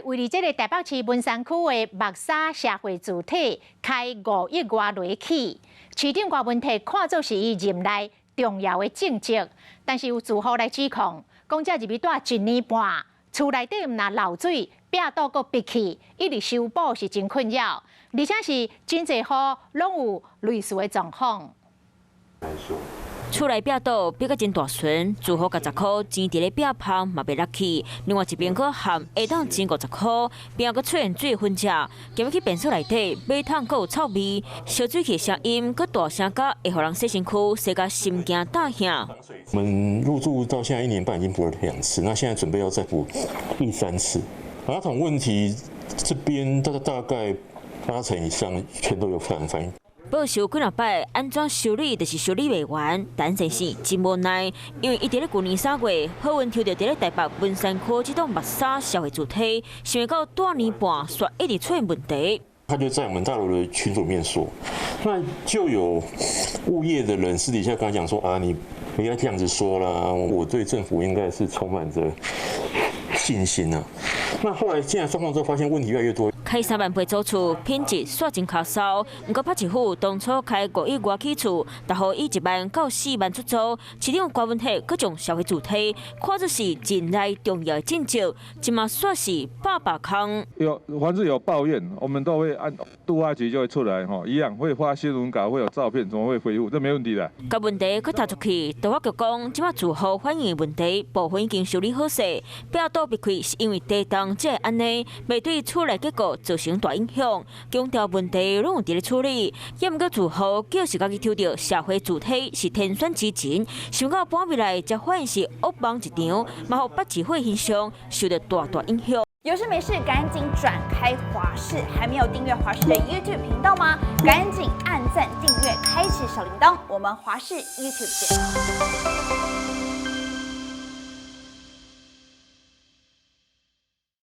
位佇這个台北市文山區的木柵社會住宅開5億外來起，市長柯文哲看做是伊任內重要的政績，但是有住戶來指控，講這入去蹛一年半，厝內底毋但漏水，壁堵閣閉去，一直修補是真困擾，而且是真濟戶攏有類似的狀況。厝內壁堵逼甲真大巡，住戶共10箍錢佇咧壁縫嘛袂落去。另外一邊閣含會當錢50箍，邊仔閣出現水痕跡，行入去便所內底，馬桶閣有臭味，燒水器聲音閣大聲甲會予人洗身軀洗甲心驚膽嚇。我們入住到現在一年半，已經補了兩次，那現在準備要再補第三次。馬桶問題，這邊大概八成以上全都有反映。報修幾若擺，按怎修理就是修理袂完，但真是真無奈，因為伊佇咧舊年3月，好運抽著佇咧台北文山區這棟木柵社會住宅，想袂到蹛年半，煞一直出現問題。他就在我們大樓的群組裡面說，那就有物業的人私底下跟他講說啊，你不要這樣子說啦，我對政府應該是充滿着信心啊。那後來進來狀況之後，發現問題越來越多。開3萬倍租厝，品質煞真跤梢。毋過拍一戶當初開5億外起厝，逐戶以1萬到4萬出租。市長柯文哲閣將社會住宅看作是任內重要的政績，這馬煞是百百空。有凡是有抱怨，我們都會按都發局就會出來，吼，一樣會發新聞稿，會有照片，怎麼會回復，這沒問題的。共問題閣提出去，都發局講，這馬住戶反映的問題部分已經修理好勢，壁堵閉開是因為地動才會按呢，袂對厝內結構造成大影響。強調問題攏有佇咧處理，也毋過住戶就是家己抽著社會住宅是天選之人，想到搬入來才發現是噩夢一場，嘛予百二歲形象受著大大影響。有事沒事趕緊轉開華視，還沒有訂閱華視的 YouTube 頻道嗎？趕緊按讚、訂閱、開啟小鈴鐺，我們華視 YouTube 見。